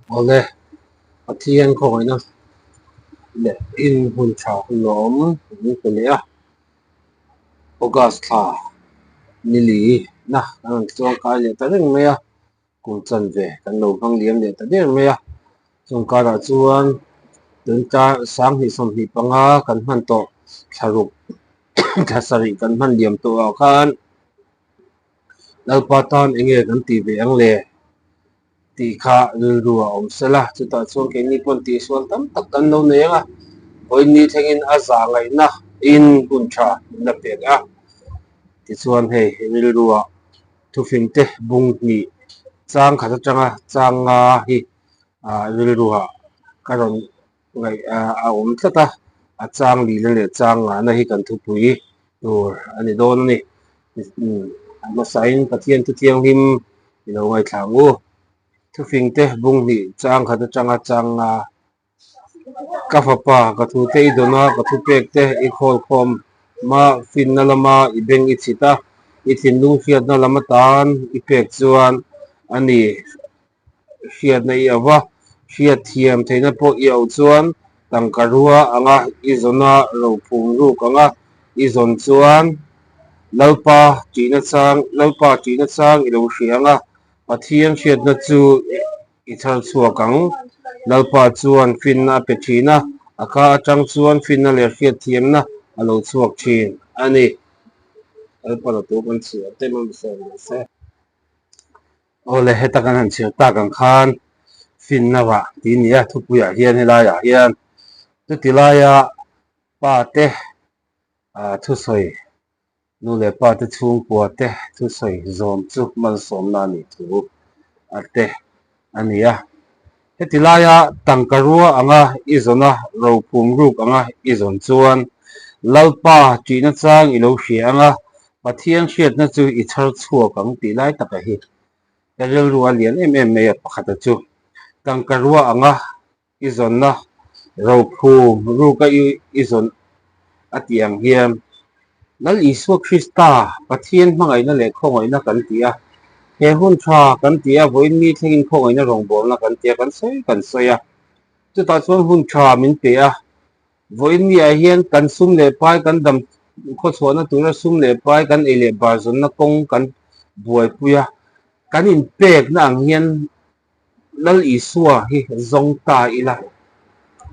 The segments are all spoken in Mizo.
Awle, Pathian khawngaihna leh in hun tha hun a awm min pe leh a, August thla nili na kan rawn chuang kai leh ta reng mai a, kum chanve kan lo hmang liam leh ta der mai a, chung karah chuan tun tar 2025 kan hman tawh thla ruk thla sarih kan hman liam tawh ah khan Lalpa tan eng nge kan tih ve ang le? Tih kha rilru a awm sel a, chutah chuan keini pawn tihsual tam tak kan lo nei ang a, vawiin thlengin a zah ngaihna in hun tha min la pek a. Tichuan hei rilruah thufingte bung hnih chang khat atanga chang nga hi rilruah ka rawn ngaih a awm tlat a, a chang lihna leh chang ngahna hi kan thupui tur a ni dawn a ni. A hmasain Pathian thu thianghlim i lo ngaithla ang u. Thufingte bung hnih chang khat atanga chang nga ka fapa ka thute i dawn a, ka thupek te i khawlkhawm a, finna lama i beng i chhit a, i thinlung hriatna lam atan i pek chuan a ni. Hriatna i auh a, hriat thiam theihna pawh i auh chuan tangka rua anga i zawn a, rophum ruk anga i zawn chuan Lalpa tihna chang Lalpa tihna chang i lo hria ang a, Pathian hriatna chu i chhar chhuak ang. Lalpa chuan finna a pe thin a, a ka atang chuan finna leh hriat thiamna a lo chhuak thin a ni. Lalpa la tur kan chhiar te malsawm rawh se. Awle heta kan han chhiar tak ang khan finna vah tih a ni a thupuiah hian helaiah hian chuti laia pa te ah thusawi nu leh pa te chhungkua te thusawi zawm chu malsawmna a nih thu a te a ni a. Heti laia tangka rua anga i zawn a, rophum ruk anga i zawn chuan Lalpa ṭihna chang i lo hria ang a, Pathian hriatna chu i chhar chhuak ang tih lai taka hi ka rilru a lian em em mai a pakhata chu tangka rua anga i zawnna rophum ruka i zawn a tih ang hian Lal Isua Krista Pathian hmangaihna leh khawngaihna kan ti a, he hun tha kan ti a, vawiin mi thlengin khawngaihna rawngbawlna kan ti a, kan sawi kan sawi a, chutah chuan hun tha min pe a, vawiin mi ah hian kan sum leh pai kan dam khawchhuahna tura sum leh pai kan ei leh bar zawnna kawng kan buaipui a, kan inpekna ang hian Lal Isua hi zawng ta ila,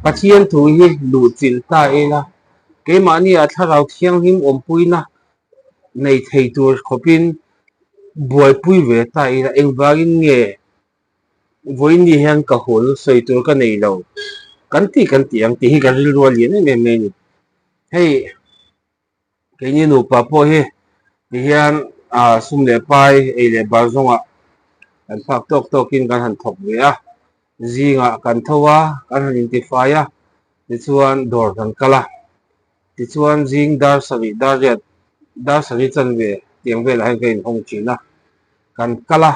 Pathian thu hi luhchilh ta ila, keimahni a thlarau thianghlim awmpuina nei thei tur khawpin buaipui ve ta ila, engvangin nge vawiin ni hian ka hul sawi tur ka nei lo kan tih kan tih ang tih hi ka rilru a lian em em mai a ni. Hei. Keini nupa pawh hi tihian ah sum leh pai ei leh bar zawngah kan phak tawk tawkin kan han thawk ve a, zingah kan tho a, kan han intifai a, tichuan dawr kan kal a, tichuan zing dar sarih dar riat dar sarih chanve tiang velah hian ka inhawng thin a, kan kal a.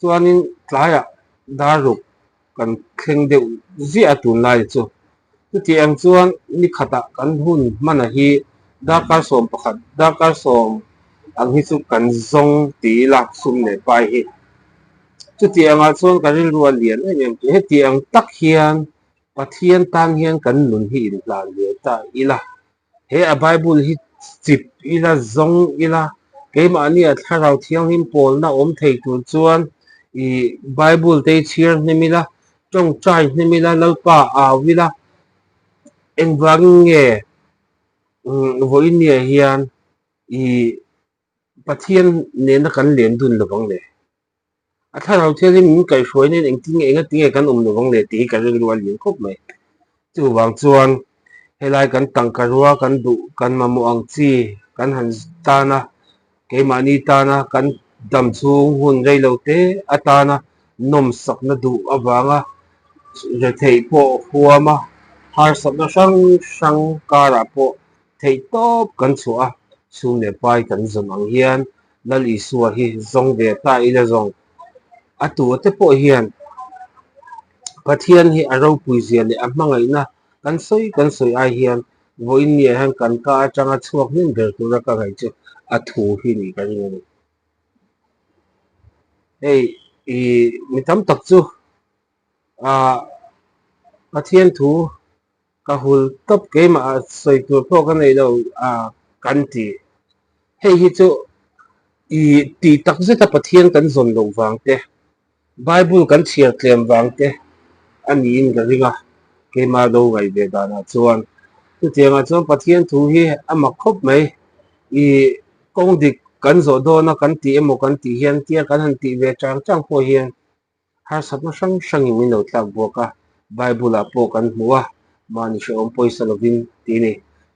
Chuanin tlaiah dar ruk kan thleng deuh ziah a tunlai chu. Chuti ang chuan ni khatah kan hun hmana hi darkar 11, darkar 10 ang hi chu kan zawng ti ila sum leh pai hi. Chuti angah chuan ka rilru a lian em em tih. Heti ang tak hian Pathian tan hian kan nun hi inhlan ve ta ila. He a Bible hi chip ila, zawng ila, keimahni a thlarau thianghlim pawlna awm thei tur chuan i Bible te hi chhiar hnem ila, tawngtai hnem ila, Lalpa au ila, engvangin nge vawinia hian i Pathian nena kan len dun lovang le? A thlarau thianghlim min kaihhruai nen engtin nge enga tinge kan awm lovang le tih hi ka rilru a lian khawp mai. Chuvang chuan helai kan tangka rua kan duh kan mamawh ang chi kan han tan a, keimahni tana kan dam chhung hun rei lo te atana nawmsakna duh avanga retheih pawh huam a, harsatna hrang hrang karah pawh theih tawp kan chhuah a, chhung leh pai kan zawn ang hian Lal Isua hi zawng ve ta ila zawng. A tu te pawh hian Pathian hi a ropui zia leh a hmangaihna kan sawi kan sawi ai hian vawiin ni ah hian kan ka atanga chhuak hnem ber tura ka ngaih chu a thu hi nih ka ring a ni. Hei i mi tam tak chu. Ah Pathian thu ka hul tawp keimah ah sawi tur pawh ka nei lo a kan ti. Hei hi chu i tih tak zeta Pathian kan zawn loh vang te, Bible kan chhiar tlem vang te a niin ka ring a, keimah lo ngaih ve danah chuan. Chutiangah chuan Pathian thu hi a mak khawp mai. I kawng dik kan zawh dawna kan tih emaw kan tih hian tia kan han tih ve chang chang pawh hian Harsatna hrang hrangin min lo tlak buak a, Bible-ah pawh kan hmu a, mahni hrehawm pawisa lovin ti a ni.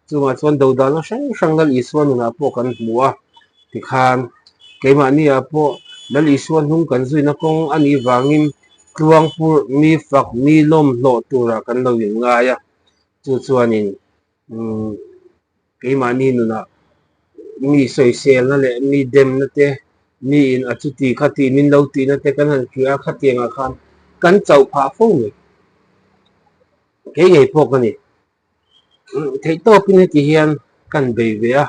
Chungah chuan dodalna hrang hrang Lal Isua nunah pawh kan hmu a, tikhan keimahniah pawh Lal Isua hnung kan zuina kawng a nih vangin tluang purh, mi fak, mi lawm hlawh turah kan lo inngai a, chu chuanin Keimahni nunah mi sawiselna leh mi demna te, mi in a chuti khati min lo tihna te kan han hria a, khatiangah khan kan chauh phah fo mai. Kei ngei pawh ka ni. Theihtawpin heti hian kan bei ve a,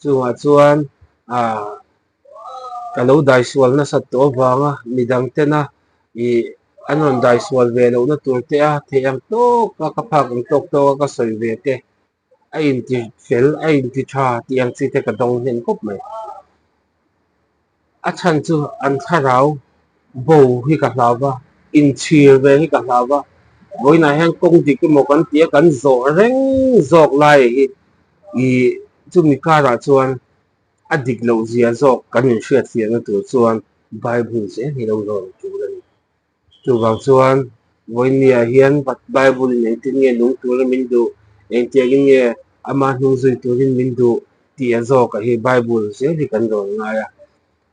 chungah chuan ah ka lo daisual nasat tawh avanga midang tena ih an rawn daisual ve lohna tur te a theih ang tawk a ka phak ang tawk tawk a ka sawi ve te a inti fel a inti tha tih ang chi te ka dawng hnem khawp mai. A chhan chu an thlarau bo hi ka hlau va, inchhir ve hi ka hlau va, vawiinah hian kawng dik emaw kan ti a kan zawh reng zawk lai hi ih chumi karah chuan a dik loh zia zawk kan inhriatfiahna tur chuan Bible zel hi lo rawn tul a ni. Chuvang chuan vawiinniah hian Bible in engtin nge nung turin min duh, engtiangin nge ama hnung zui turin min duh tih a zawk a hi Bible zel hi kan rawn ngai a.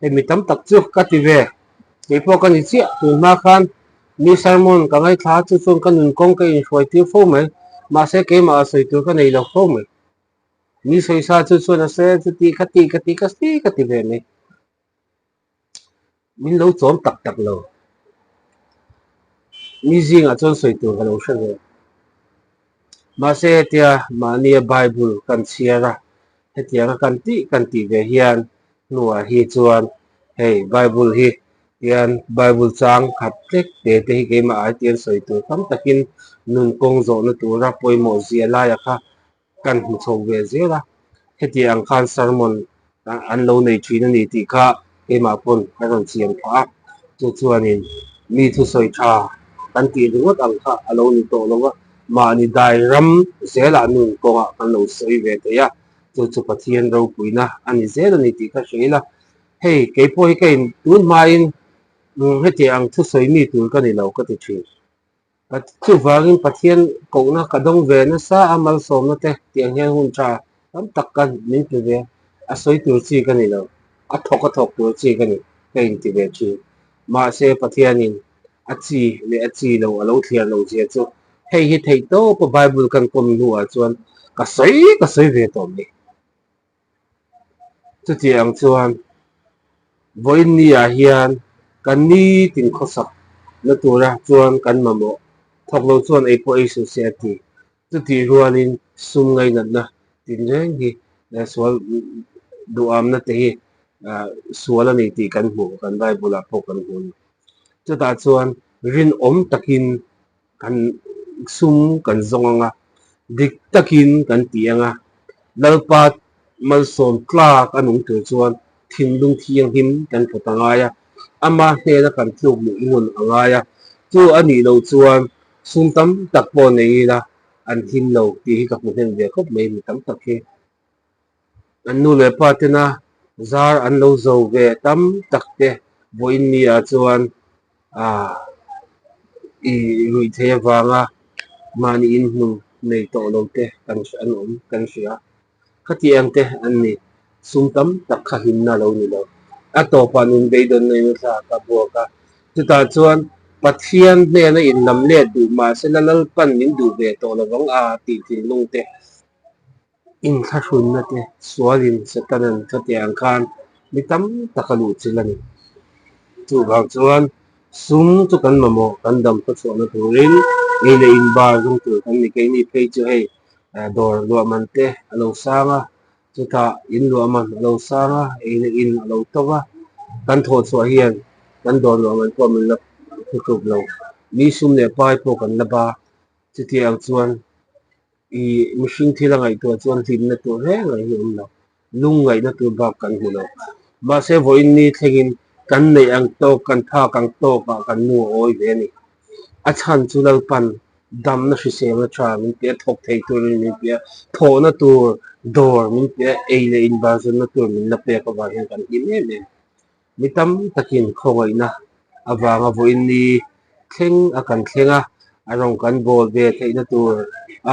Hei mi tam tak chu ka ti ve, kei pawh ka ni chiah tun hma khan mi sermon ka ngaithla a chu chuan ka nun kawng ka inhruai tir fo mai, mahse keimah a sawi tur ka nei lo fo mai. Mi sawisa chu chuan a sawi a chuti kha ti ka ti ka si ka ti ve mai. Min lo chawm tak tak lo. Mi zingah chuan sawi tur ka lo hre ve. Mahse hetia mahnia Bible kan chhiar a, hetianga kan tih kan tih ve hian hnuah hi chuan hei Bible hi hian Bible chang khat tlek te te hi keimah ai tian sawi tur tam takin nun kawng zawhna tura pawimawh zia laia kha kan hmu chho ve zel a, heti ang khan sermon an lo nei thin a ni tih kha keimah pawn ka rawn chian phah a, chu chuanin mi thusawi tha kan tih ringawt ang kha a lo ni tawh lo va, mahni dai ram zelah nun kawngah kan lo sawi ve thei a, chu chu Pathian ropuina a ni zel a ni tih kha hria ila, hei keipawh hi ka in tun hmain heti ang thusawi mi tur ka ni lo ka ti thin. Chuvangin Pathian kohna ka dawng ve nasa a, malsawmna te tiang hian hun tha tam tak ka min pe ve a, a sawi tur chi ka ni lo, a thawk a thawk tur chi ka ni ka inti ve thin. Mahse Pathianin a chi leh a chi lo a lo thliar lo zia chu hei hi theih tawpa Bible kan kawm hnuah chuan ka sawi ka sawi ve tawh mai. Chutiang chuan vawiinniah hian kan nitin khawsak na tura chuan kan mamawh thawk lo chuan ei pawh ei suh se a ti. Chutih rualin sum ngainatna tinreng hi sual duhamna te hi sual a ni tih kan hmu, kan Bible-ah pawh kan hmu a ni. Chutah chuan rinawm takin kan sum kan zawng ang a, dik takin kan ti ang a, Lalpa malsawm tlak a nung tur chuan thinlung thianghlim kan pawt a ngai a, ama hnena kan tluk luh ngun a ngai a, chu a nih loh chuan sum tam tak pawh nei ila an hlim lo tih hi ka hmu hnem ve khawp mai mi tam tak hi. An nu leh pa tena zar an lo zo ve tam tak te vawiin ni ah chuan ah i ruih theih avanga mahni inhmun nei tawh lo te kan an awm kan hria. Khati ang te an ni sum tam tak kha hlimna a lo ni lo. A tawpah nun beidawnna in a thlak a buak a, chutah chuan Pathian hnena inlam let duh mahse la Lalpan min duh ve tawh lovang a tih thinlung te Inthlahrunna te sualin Setanan khatiang ang khan mi tam tak a luh chilh a ni. Chuvang chuan sum chu kan mamawh kan dam khawchhuahna turin ei leh in bar zawng tur kan ni. Keini phei chu hei dawr luah man te a lo sang a, chutah in luah man a lo sang a, ei leh in a lo to va, kan thawhchhuah hian kan dawr luah man pawh min la phuhruk lo. Mi sum leh pai pawh kan la ba. Chutiang chuan i mihring thil a ngaihtuah chuan hlimna tur reng reng hi a awm lo. Lungngaihna tur bak kan hmu lo. Mahse vawiin ni thlengin kan neih ang tawk, kan phak ang tawkah kan nu a awi ve a ni. A chhan chu Lalpan damna hriselna tha min pe a, thawk thei turin min pe a, thawhna tur dawr min pe a, ei leh inbarzawnna tur min la pek avang hian kan hlim em em. Mi tam takin khawngaihna avanga vawiin ni thleng a kan thleng a, a rawng kan bawl ve theihna tur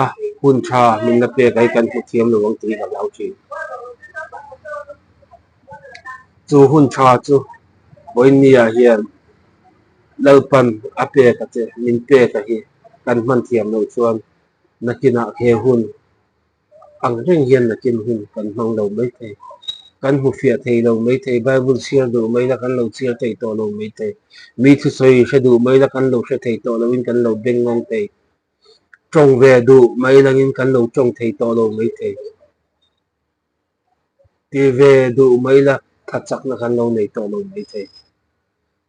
a hun tha min la pek a hi kan hmu thiam lo ang tih hi ka hlau thin. Chu hun tha chu vawiin ni ah hian Lalpan a pek a che, min pek a hi kan hman thiam loh chuan nakinah he hun Ang reng hian nakin hun kan hmang lo maithei. Kan hmu fiah thei lo maithei. Bible chhiar duh mai la kan lo chhiar thei tawh lo maithei. Mi thusawi hre duh mai la kan lo hre thei tawh loin kan lo beng ngawng thei. Tawng ve duh mai langin kan lo tawng thei tawh lo maithei. Ti ve duh mai la tha chakna kan lo nei tawh lo maithei.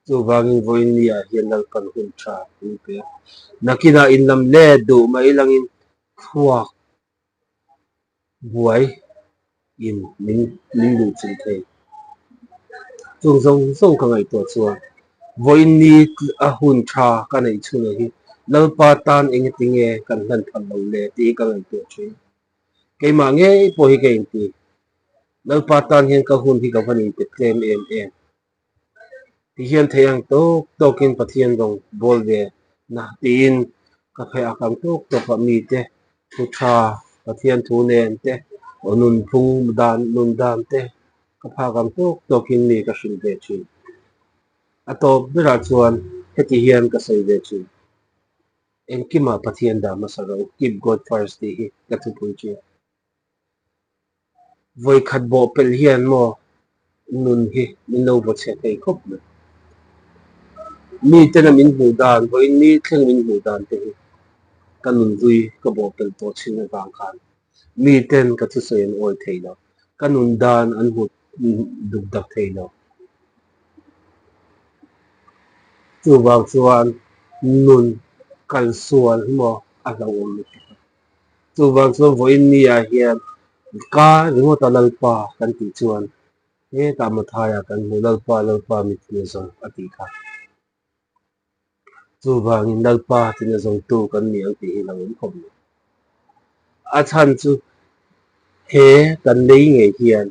Chuvangin vawiin ni ah hian Lalpan hun tha min pe a. Nakinah inlam let duh mai langin Thluak buai in min min luh chilh thei. Chung zawng zawng ka ngaihtuah chuan vawiin ni a hun tha ka neih chhunah hi Lalpa tan engati nge kan hlan phal lo le tih hi ka ngaihtuah thin. Keimah ngei pawh hi ka inti. Lalpa tan hian ka hun hi ka va inpe tlem em em. Ti hian thei ang tawk tawkin Pathian rawng bawl ve na tiin ka phei ak ang tawk tawkah mite thu tha Pathian thu nen te aw nunphung dan nun dan te ka phak ang tawk tawkin mi ka hrilh ve thin. A tawp berah chuan heti hian ka sawi ve thin. Engkimah Pathian dah hmasa rawh u, keep God first tih hi ka thupui thin. Vawikhat bawh pelh hian maw nun hi min lo vaw chhe thei khawp mai. Mitena min hmuh dan, vawiin ni thleng min hmuh dan te hi ka nun hlui ka bawh pelh tawh thin avang khan miten ka thusawi an awi thei lo, ka nun dan an hmu duk dak thei lo. Chuvang chuan nun kalsual hi maw a hlauhawm lutuk a. Chuvang chuan vawiin ni ah hian ka ringawta Lalpa kan tih chuan hetah Mathaia kan hmu Lalpa Lalpa mi tina zawng a tih kha. Chuvangin Lalpa tina zawngtu kan ni ang tih hi lo awm khawp mai. A chhan chu he kan lei ngei hian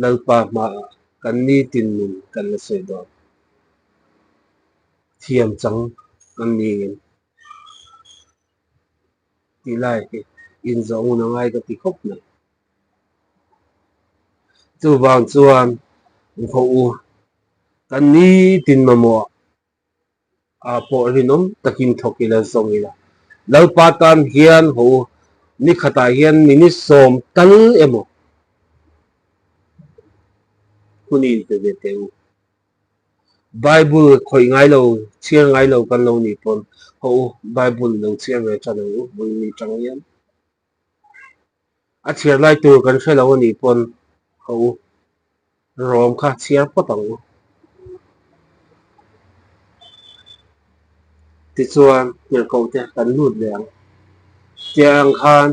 Lalpa hmaah kan nitin nun kan la sawi dawn. Thiam chang kan ni ngem. Tih lai hi inzawh ngun a ngai ka ti khawp mai. Chuvang chuan khaw u kan nitin mamawh ah pawh rinawm takin thawk ila zawng ila. Lalpa tan hian haw u nikhatah hian minute 10 tal emaw hun i inpe ve teh u. Bible khawih ngai lo, chhiar ngai lo kan lo nih pawn haw u, Bible lo chhiar ve tan ang u, vawiin tang hian. A chhiar lai tur kan hre lo a nih pawn haw u, rawm kha chhiar phawt ang u. Tichuan tirhkoh te kan lut leh ang. Tiang khan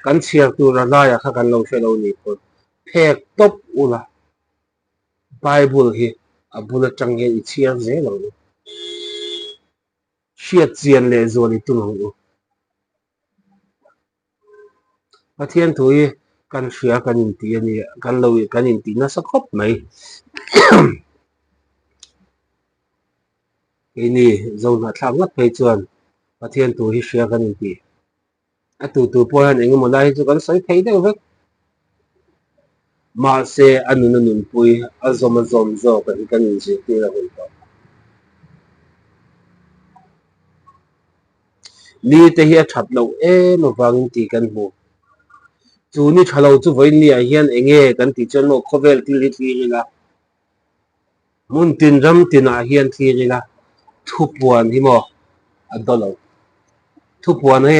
kan chhiar tur a laiah kha kan lo hre lo nih pawn phek tawp ula. Bible hi a bul atang hian i chhiar zel ang u. Hriat chian leh zual i tum ang u. Pathian thu hi kan hria kan inti a ni, kan lo kan inti nasa khawp mai. Keini Zohnahthlak ngat phei chuan Pathian thu hi hria kan inti. A tu tu pawh hian engemaw lai hi chu kan sawi thei deuh vek. Mahse, a nun a nunpui, a zawm a zawm zawk a hi kan inzirtir a hun tawh. Ni te hi a that loh em avangin tih kan hmu. Chu ni tha lo chu vawiin ni ah hian enge kan tih chuan maw khawvel thil hi thlir ila, hmun tin ram tinah hian thlir ila, thupuan hi maw a daw lo. Thupuan hi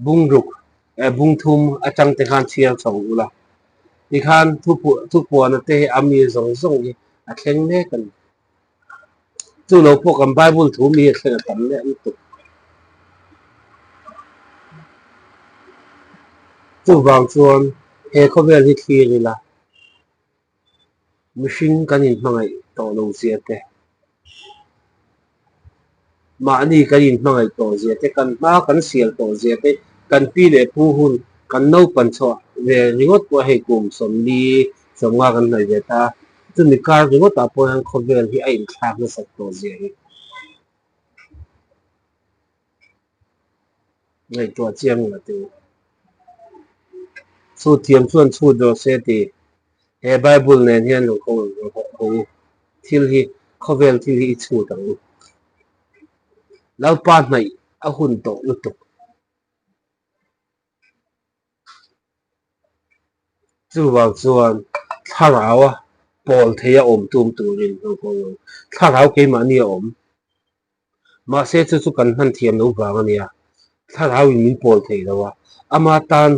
bungruk eh bungthum atang te khan chhiar chho ula. Tikhan thupuana te hi a mi zawng zawng hi a thleng mek a ni. Chu lo pawh kan Bible thu mi hi a thleng a tam leh lutuk. Chuvang chuan he khawvel hi thlir ila, mihring kan inhmangaih tawh lo zia te, mahni kan inhmangaih tawh zia te, kan hma kan sial tawh zia te, kan pi leh pu hun kan naupan chhuah ve ringawt pawh hei kum sawmli sawmnga kan hnaih ve ta a, chumi kar ringawtah pawh hian khawvel hi a inthlak nasat tawh zia hi. Ngaihtuah chiang la teh u. Chhut thiam chuan chhut rawh se ti. He Bible nen hian lo ko rawh u. Thil hi, khawvel thil hi i chhut ang u. Lalpa hnaih a hun tawh lutuk. Chuvang chuan thlarau a pawl theia awm tum turin lo ko rawh u. Thlarau keimahni a awm. Mahse chu chu kan hman thiam lo vang a nia, thlarauin min pawl thei lo a, ama tan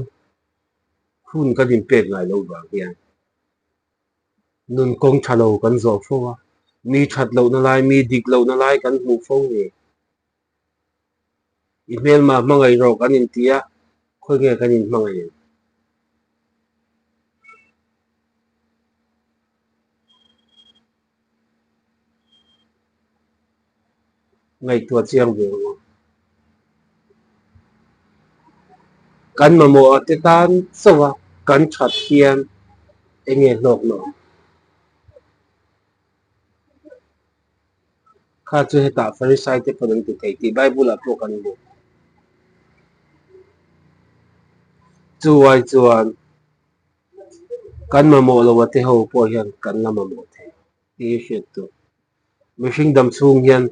hun kan inpek ngai lo vang hian nun kawng tha lo kan zawh fo a, mi that lohna lai, mi dik lohna lai kan hmuh fo ni. I hmelma hmangaih rawh kan inti a, khawi nge kan inhmangaih em? Ngaihtuah chiang ve ang aw. Kan mamawh a te tan chauh a kan that hian eng nge hlawkna awm? Kha chu hetah Farisai te pawn an ti thei tih Bible ah pawh kan hmu. Chu ai chuan Kan mamawh lo a te ho pawh hian kan la mamawh thei tih hi hriat tur. Mihring dam chhung hian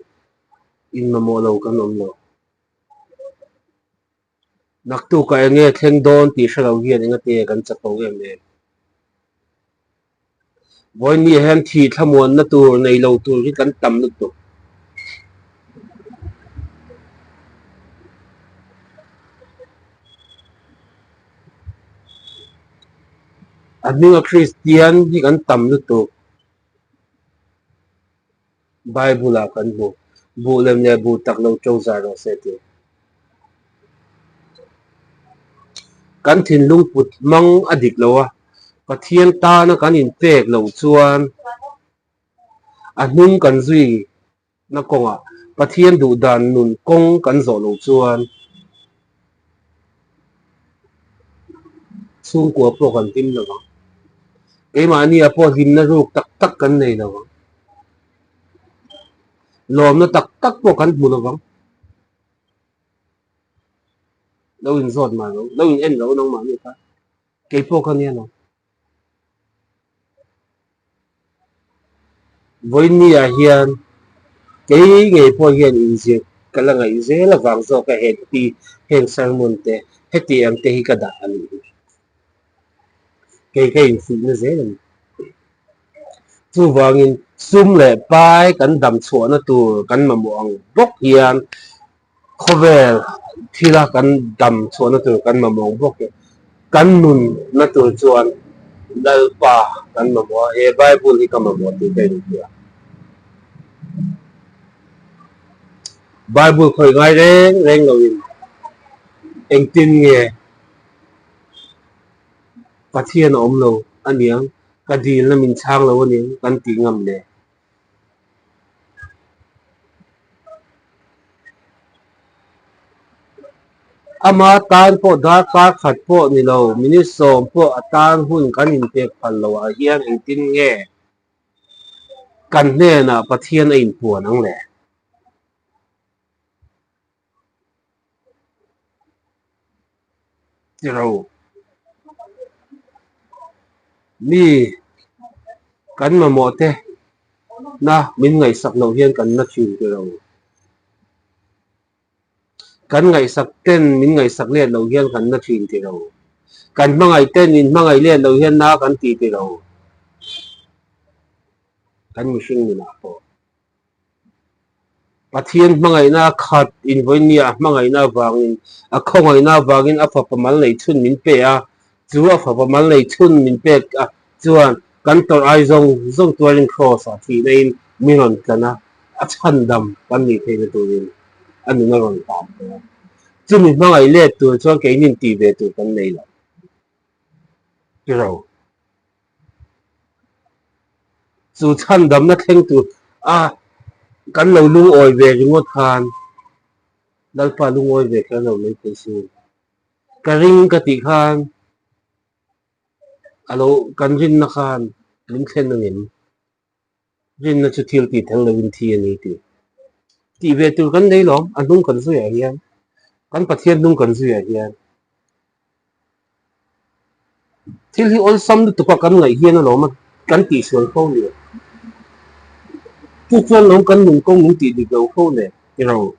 in mamawh lo kan awm lo. Naktukah eng nge thleng dawn tih hre lo hian engati nge kan chak lo em em. Vawiin hian thi thlamuanna tur nei lo tur hi kan tam lutuk. A hminga Kristian hi kan tam lutuk. Bible ah kan hmu. Buh lem leh buh tak lo to zar rawh se tih. Kan thinlung put hmang a dik lo a, Pathian tana kan inpek loh chuan a hnung kan zui na kawngah Pathian duh dan nun kawng kan zawh loh chuan chhungkua pawh kan hlim lo ang. Keimahnia pawh hlimna ruk tak tak kan nei lo ang. Lawmna tak tak pawh kan hmu lo vang. Lo inzawt mah lo, lo in en lo nangmahni kha. Kei pawh kha nia lo. Vawinia hian kei ngei pawh hian inzir ka la ngaih zel avang zawk a heti heng sermon te heti ang te hi ka dah a nih hi. Kei ka infuihna zel a ni. Chuvangin sum leh pai kan dam chhuahna tur kan mamawh ang bawk hian khawvel thila kan dam chhuahna tur kan mamawh ang bawk hi kan nunna tur chuan Lalpa kan mamawh a, he Bible hi ka mamawh tih ka inhria. Bible khawih ngai reng reng loin engtin nge Pathian a awm lo a niang, ka dilna min chhang lo a niang kan tih ngam le. Ama tan pawh darkar khat pawh ni lo, minute sawm pawh a tan hun kan inpek phal lo ah hian engtin nge kan hnenah Pathian a inpuan ang le? Tiro mi kan mamawh te na min ngaihsak loh hian kan na thin tiro. Kan ngaihsak ten min ngaihsak let loh hian kan na thin tiro. Kan hmangaih ten min hmangaih let loh hian na kan ti tiro. Kan mihring nunah pawh. Pathian hmangaihna a khat invawinia a hmangaihna avangin, a khawngaihna avangin a fapa mal nei chhun min pe a, chu a fapa mal nei chhun min pek a chuan kan tawrh ai zawng zawng tuarin Kraws ah thihna in min rawn tlan a, a chhandam kan nih theihna turin a nun a rawn tan ta. Chumi hmangaih let tur chuan keinin tih ve tur kan nei lo. Tiro. Chu chhandamna thleng tur a kan lo lungawi ve ringawt khan Lalpa lungawi ve kher lo mai thei sin. Ka ring ka tih khan a lo kan rinna khan min thlen a ngem. Rinna chu thil tih tel loin thi a ni tih. Tih ve tur kan nei lawm, a hnung kan zuiah hian, kan Pathian hnung kan zuiah hian. Thil hi awlsam lutuk a kan ngaih hian alawm a kan tihsual fo ni. Chu chuan lawm kan nun kawng min tih dik lo fo le tiro.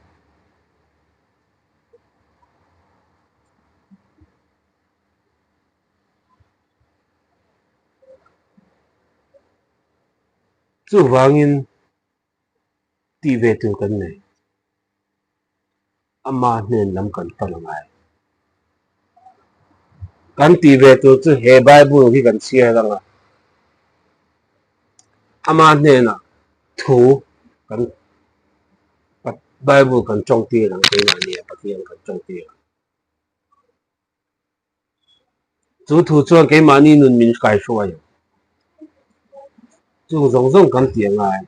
Chuvangin tih ve tur kan nei. Ama hnen lam kan pan a ngai. Kan tih ve tur chu he Bible hi kan chhiar ang a, ama hnenah thu kan Bible kan tawngtir ang keimahni a Pathian kan tawngtir ang. Chu thu chuan keimahni nun min kaihruai ang. Chung zawng zawng kan ti a ngai.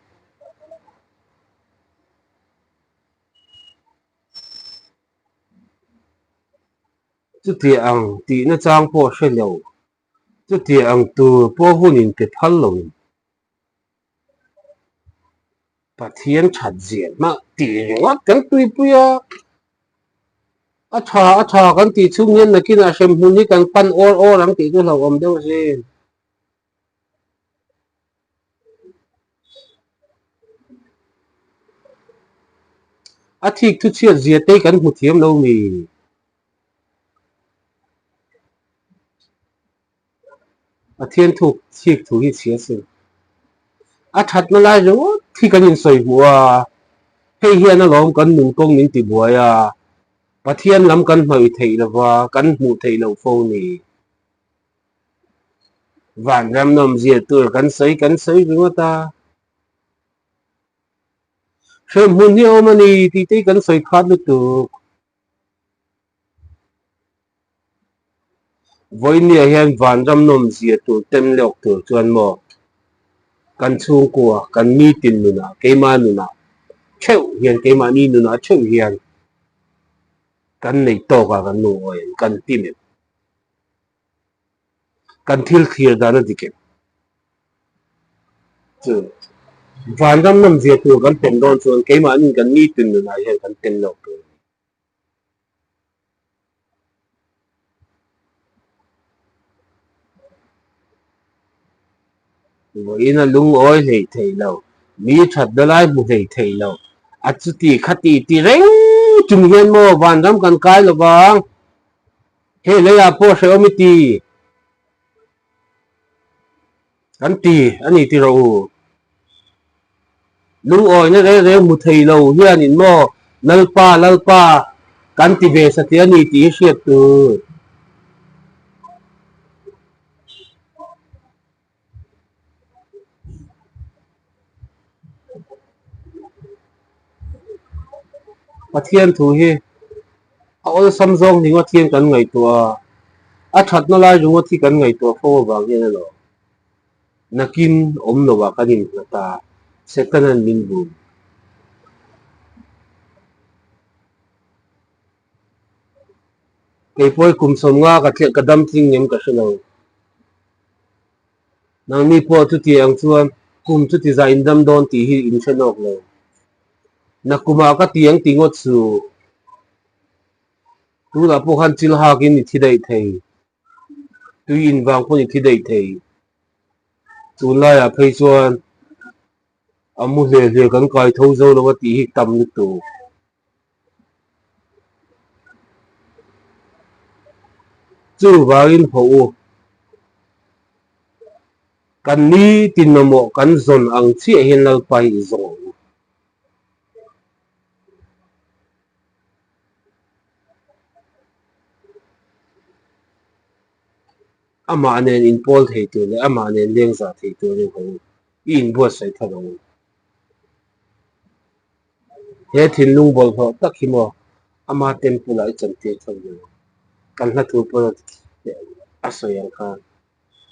Chuti ang tihna chang pawh hre lo, chuti ang tur pawh hun in pe phal loin. Pathian that zian hmah tih ringawt kan tuipui a, a tha a tha kan tih chhung hian nakinah hremhmun hi kan pan awr awr ang tih chu hlauhawm deuh a sin. A thik thu chhiat zia te hi kan hmu thiam lo mi? Pathian thuk thik thu hi chhia sin. A thatna lai ringawt hi kan insawi hmuh a, hei hian alawm kan nun kawng min ti buai a, Pathian lam kan hnawih theih lova kan hmuh theih loh fo ni. Vanram nawmzia tur kan sawi kan sawi ringawt a. Hremhmun hi a awm a ni tih te hi kan sawi khat lutuk. Vawinia hian vanram nawmzia tur tem lawk tur chuan maw kan chhungkua, kan mitin nunah, keimah nunah theuh hian, keimahni nunah theuh hian kan neih tawkah kan lungawi em, kan hlim em? Kan thil thlir dan a dik em? Chu vanram nawmzia tur kan tem dawn chuan keimahni kan mitin nunah hian kan tem lawk tur a ni. Vawiin a lungawi hlei thei lo, mi thatna lai hmu hlei thei lo, a chuti khati ti reng chung hian maw vanram kan kai lo vang, hei leiah pawh hrehawm i ti kan ti a ni ti rawh u. Lungawina reng reng hmu thei lo hianin maw Lalpa, Lalpa kan ti ve satih a ni tih hi hriat tur. Pathian thu hi a awlsam zawng ringawt hian kan ngaihtuah a, a thatna lai ringawt hi kan ngaihtuah fo avang hian alawm. Nakin awm lovah kan innghat a, Setanan min bum. Kei pawh hi kum 50 ka tliah ka dam tling ngem ka hre lo. Nangni pawh chuti ang chuan kum chuti zah in dam dawn tih hi in hre nawk lo. Nakumah ka ti ang ti ngawt suh. Tunah pawh khan chil hakin i thi daih thei. Tui in vang pawn i thi daih thei. Tunlaiah phei chuan a mu hle hle kan kai tho zo lo a tih hi tam lutuk. Chuvangin hawh u, kan nitin mamawh kan zawn ang chiah hian Lalpa hi i zawng ang u. Amah nen inpawl thei tur leh amah nen lengzah thei turin hawh u, i inbuatsaih thar ang u. He thinlung bawlhhlawh tak hi maw ama temple ah i chantir thar ve ang. Kan hla thu pawh a sawi ang khan.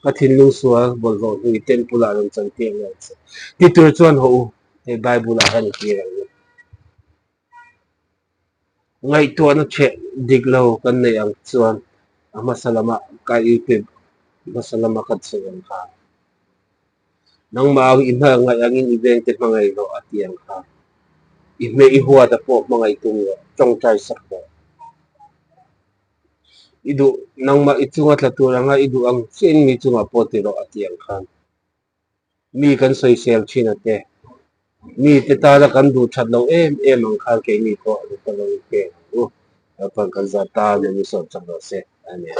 Ka thinlung sual bawlhhlawh hlui temple ah rawn chantir leh ang che. Ti tur chuan hawh u, hei Bible ah hian i tir ang u. Ngaihtuahna chheh dik lo kan neih ang chuan a hmasa lamah ka YouTube hmasa lama ka sawi ang khan nangmah ang i hmangaih angin i vengte hmangaih rawh a ti ang khan i hmeh i huata pawh hmangaih tum rawh tawngtai sak rawh. I duh nangmah i chunga tla tur anga i duh ang chiahin mi chungah pawh ti rawh a ti ang khan. Mi kan sawisel thin a te, mi te tana kan duh that lo em em ang khan keini pawh an ka lo pek ang u. Lalpan kan zat tan an i sawm chak rawh se. Amen.